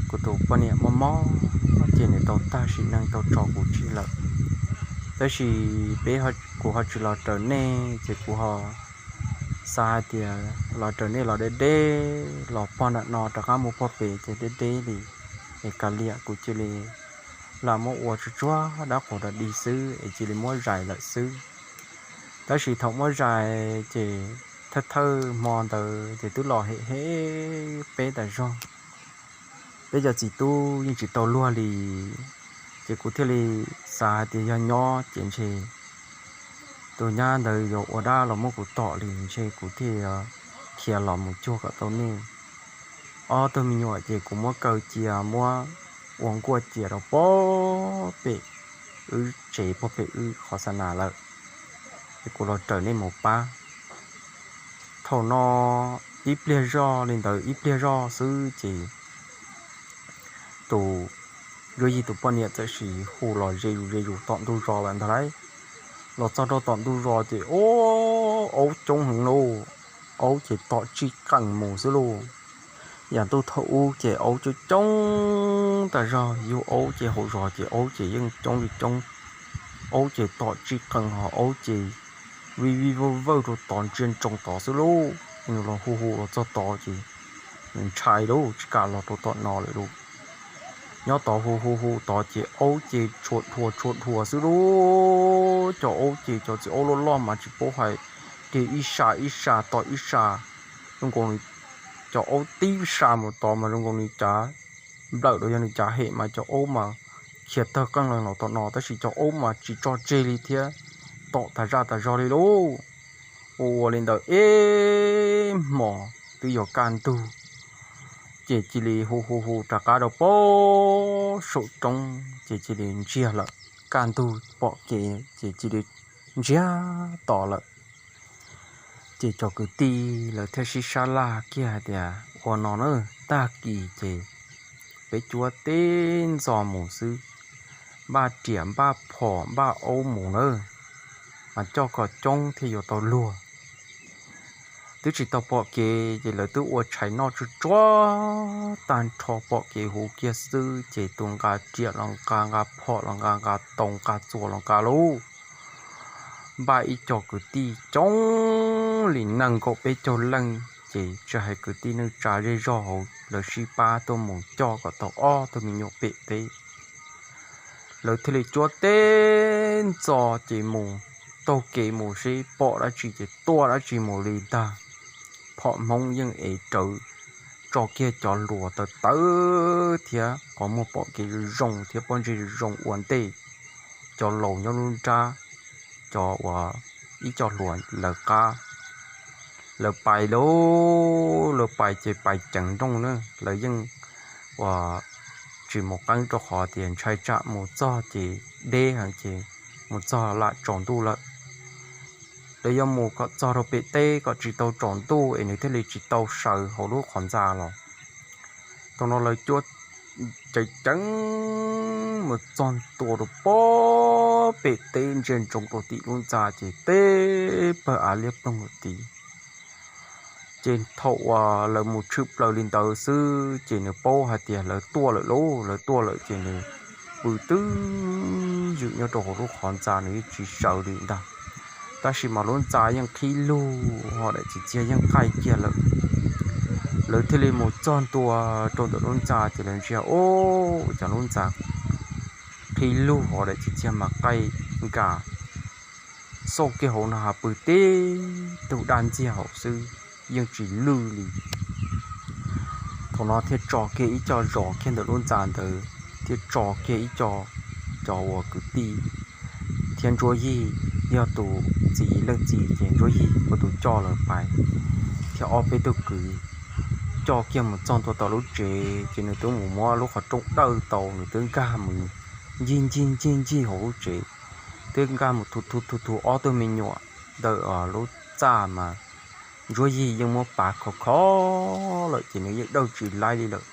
kuv tus poj niam mob mob ces nws tau tag sim neej tau tso kuv tseg lawm. Tab sis peb, kuv ho tsis los raws nej, ces kuv ho xav hais tias los raws nej los deb deb, los pog nram no rov qab mus pog pem ces deb deb li, es kav liam kuv cia li lam muab ua tsuag tsuag dab qhuas rau dig xwb es cia li muab zais lawm xwb. Tab sis thaum muab zais ces thawj thawj hmo ntawd ces twb los hem hem peb tas zog, peb cov txiv tub yeej tsis tau luag li. Ces kuv thiaj li xav hais tias yog nyob ces ntshe tus nyab ntawd yuav ua dab los muab kuv tom li, ntshe kuv thiaj yuav khiav los mus cuag kom tau nej ob tug me nyuam. Ces kuv muab kaw cia, muab ua nkuaj cia rau pog pem wb tsev, pog pem wb qhov xa nas lawm, ces kuv los raws nej mus pab. Thaum no ib pliag zoj li ntawd, ib pliag zoj xwb ces tus Ntsuab Yig tus poj niam txawm sim hu los ze zus ze zus tom ntug zos lawm ntag lauj. Los txog rau tom ntug zos ces, o, aub coob heev lauj, aub ces tom tsij qees mus xwb lauj. Yam ntuj thaum ub ces aub coob coob tas zog, yug aub ces hauv zos ces aub ces yeej coob li coob. Aub ces tom tsij qees ho aub ces vij vij vawj vawj rau tod ntsia ntsoov tod xwb lauj. Nws los hu hu los txog tod ces nws ntshai lauj, tsis kam los rau tom no lawm lauj. Nyob tod hu hu hu tod ces aub ces tshua dhua tshua dhua xwb lauj. Cov aub ces cov txiv aub loj loj mas tsis paub hais, ces ib sa ib sa tom ib sa, zoo nkaus li cov aub tib sa mus tod mas zoo nkaus li cav nplawm los yog nws cav hem mas cov aub mas khiav tawg qeej los tom no, tab sis cov aub mas tsis tso tseg li thiab, tom tas zaj tas zog li lauj. Ua ua li ntawd ib hmos twb yuav kaj ntug, ces cia li hu hu hu rov qab rau pem saum roob ces cia li ntsiag lawm. Kaj ntug pom kev ces cia li ntsiag to lawm. Ces cov kwv tij lawv thiaj sib sab laj kiag hais tias, ua no na, tag kis ces peb cuab teb ntxo mus xwb, npaj riam npaj phom npaj aub mus nawb, mas coj kom coob thiaj yuav tau luag. Twb tsis tau pom kev ces lawv twb ua tshais noj tsuag tsuag tag nrho, pom kev huv kiag xwb ces tus nqa riam los nqa, nqa phom los nqa, nqa tau nqa txuas los nqa lauj. Npaj ib co kwv tij coob li nees nkaum peb caug leej, ces tsis hais kwv tij neej tsa zej zog hauv lawv sib pab tuaj mus coj kom tau ob tug me nyuam pem teb. Lawv thiaj li cuab teb ntxo ces mus taug kev mus seb pom dab tsi ces tua dab tsi mus li ntag. Phom Hmoob yeej ev rawv, tso kiag cov hluas tawv tawv thiab qhov muag pom kev zoo thiab pob ntseg zoo ua ntej. Cov laus nyob lub nrab, cov uas ib co hluas lawv qab, lawv pais lauj, lawv pais ces pais ceev nrooj na, lawv yeej uas tsis mus qeeb rau qhov tias ntshai tsam mus txog ces deb heev ces mus txog lam tsaus ntuj lawm. Lawv yuav mus kom txog rau pem teb kom tsis tau tsaus ntuj es nws thiaj li tsis tau sawv hauv lub qhov ntxa los. Thaum no lawv cuab ceev ceev mus txog ntua rau pem teb ntsia ntsoov rau tim lub ntxa ces teb pawg av liab ploog rau tid. Ces thaum uas lawv mus tshwm plaws li ntawd xwb ces nws paub hais tias lawv tuaj lawm lauj, lawv tuaj lawm ces nws pw twb ywm nyob rau hauv lub qhov ntxa, nws yeej tsis sawv li ntag. Tab sis mas lub ntxa yeej qhib lug ho daim txiv txiag yeej qaij kiag lawm. Lawv thiaj li mus txog ntua rau ntawm lub ntxa ces lawv ntsia, o, cas lub ntxa qhib lug ho daim txiv txiag mas qaij nkas, xauj kiag hauv no ha pw tib tug daj ntxiag hauv xwb, yeej tsis lwj li. Thaum no thiaj tso kiag ib co zos kiag ntawm lub ntxa ntawd, thiaj tso kiag ib co, cov uas kwv tij thiab Ntsuab Yig, yog tus txiv leej txiv ces Ntsuab Yig ua tus coj lawv pais, thiab ob peb tug kwv coj kiag mus txog ntua tom lub tsev ces nws twb mus muab lub qhov rooj dawj tau, nws twb nkag mus ncig ncig ncig ncig hauv lub tsev, twb nkag mus thu thu thu thu ob tug me nyuam ntawm lub txaj mas Ntsuab Yig yeej muab pav khov kho lawm ces nws yeej dawj tsis laib li lawm.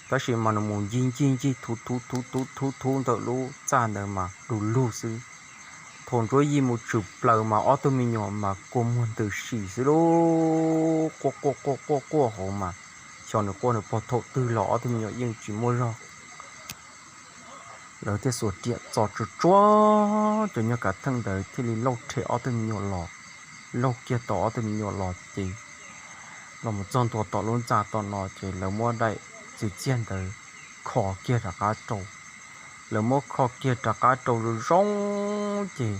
Tab sis mas nws mus ncig ncig ncig thuv thuv thuv thuv thuv thuv ntawm lub txaj ntawd mas du lug xwb. Thaum Ntsuab Yij mus tshwm plaws mas ob tug me nyuam mas kua muag ntws si xwb lauj, quaj quaj quaj quaj quaj hauv mas, xyov nws quaj nws pog thaum twg los ob tug me nyuam yeej tsis muaj zog. Lawv thiaj xuas riam txo tsuag tsuag cov nyuag kav theej ntawd thiaj li lauj rhe ob tug me nyuam los, lauj kiag tau ob tug me nyuam los ces los mus txog ntua tom lub ntxa tom no ces lawv muab daim txiv txiag ntawd kho kiag rov qab rau. Lawv muab kho kiag rov qab rau zoo zoo ces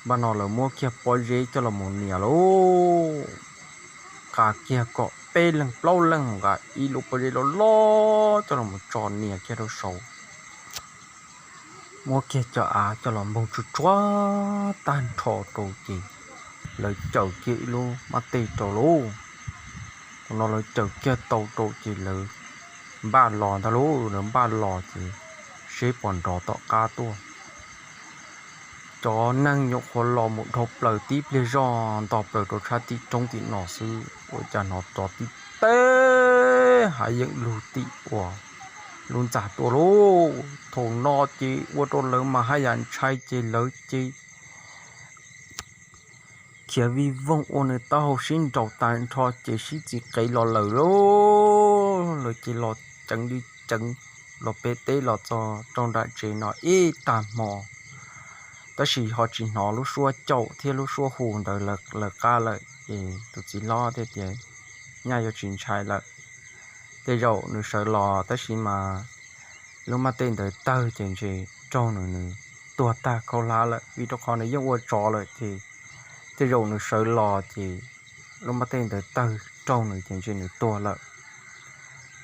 npaj no lawv muab kiag pob zeb coj los mus nias lauj. Nqa kiag kom peb leeg plaub leeg mus nqa ib lub pob zeb loj loj coj los mus tso nias kiag rau saud. Muab kiag cov av coj los npoog tsuag tsuag tag nrho rau ces lawv caws kiag ib lub mab tej rau lauj. Thaum no lawv caws kiag tau rau ces lawv npaj los ntag lauj, lawv npaj los ces seb puas nrov tom qab tuaj. Cov neeg nyuam qhuav los mus dhau plaws tib pliag zoj nto plaws rau tshab tim roob tim no xwb ua cas hnov rov tib teg hav yeem lug tim uas lub ntxa tuaj lauj. Thaum no ces ua rau lawv mas haj yam ntshai ces lawv ces khiav vij voog ua nws taub hau sib nraus tag nrho ces sib txiv qev los lawm lauj. Lawv ces los ceev li ceev los pem teb los txog rau nram tsev no ib tag hmo, tab sis ho tsis hnov lub suab caum thiab lub suab hu ntawd lawv qab lawm ces tus txiv hlob thiaj tias nyaj yuav tsis ntshai lawm. Tej zaum nws sawv los tab sis mas lub mab tej ntawd tawg ces ntshe raug nws, nws tuag tag khaub hlab lawm vim rau qhov nws yeej ua tsov lawm ces tej zaum nws sawv los ces lub mab tej ntawd tawg raug nws ces ntshe nws tuag lawm.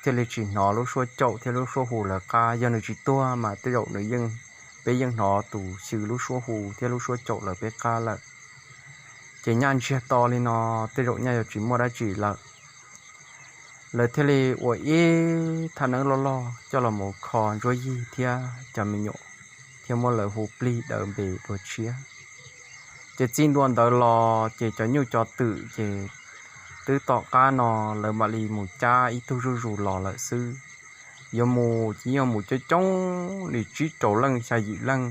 Thiaj li tsis hnov lub suab caum thiab lub suab hu lawv qab. Yog nws tsis tuag mas tej zaum nws yeej, peb yeej hnov tus xyw lub suab hu thiab lub suab caum lawv peb qab lawm. Ces nyaj ntsiag to li no tej zaum nyaj yuav tsis muaj dab tsi lawm. Lawv thiaj li ua ib thaj neeb loj loj coj los mus kho Ntsuab Yig thiab cov me nyuam, thiab muab lawv hu plig daws npe dua tshiab. Ces txij ntua ntawd los ces cov nyuj cov twm ces twb tom qab no lawv mam li mus cab ib tug zuj zus los lawm xwb. Yuav mus ces yeej mus coob coob li tsib rau leej xya yim leej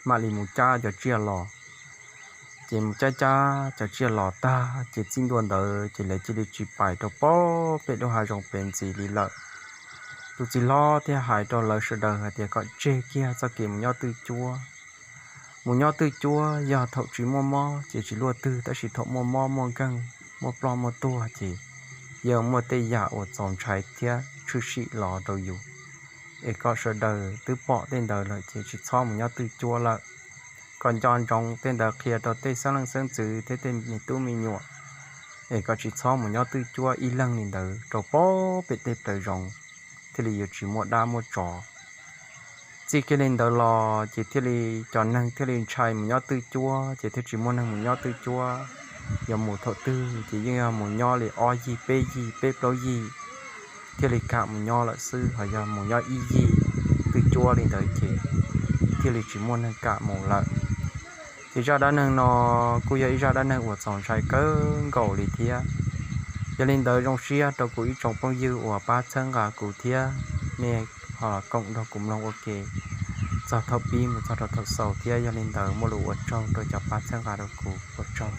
mam li mus cab cov tsiaj los. Ces mus cab cab cov tsiaj los tag ces txij ntua ntawd ces lawv cia li tsis pais rau pem lub hav zoov pem ntxiv li lawm. Tus txiv hlob thiaj hais rau lawv sawv daws hais tias kom tseg kiag txoj kev mus nyob twj cuab. Mus nyob twj cuab yog thaum tsis muaj mob ces tsis luaj twg, tab sis thaum muaj mob muaj nkeeg, muaj ploj muaj tuag ces yeej muaj tej yam uas txaus ntshai thiab tshwm sim los rau yus. Es kom sawv daws twb pom tej ntawd lawm ces tsis txhob mus nyob twj cuab lawm. Kom nco ntsoov tej ntawd qhia rau tej xeeb leej xeeb ntxwv thiab tej me tub me nyuam, es kom tsis txhob mus nyob twj cuab ib leeg li ntawd rau pem tej plaws zoov, thiaj li yuav tsis muaj dab muaj tsov. Txij kiag li ntawd los ces thiaj li cov neeg thiaj li ntshai mus nyob twj cuab ces thiaj tsis muaj neeg mus nyob twj cuab. Yog mus thaum twg ces yeej yog mus nyob li ob yig peb yig peb plaub yig thiaj li kam mus nyob lawm xwb, ho yog mus nyob ib yig twj cuab li ntawd ces thiaj li tsis muaj neeg kam mus lawm. Ces zaj dab neeg no kuj yog ib zaj dab neeg uas txaus ntshai kawg nkaus li thiab. Yog li ntawd zoo siab rau kuv ib tsoom phooj ywg uas pab txhawb nqa kuv thiab nej ho koom nrog kuv mloog ua ke txog thaum pib mus txog rau thaum xaus thiab. Yog li ntawd muaj lus ua tsaug rau cov pab txhawb nqa rau kuv, ua tsaug.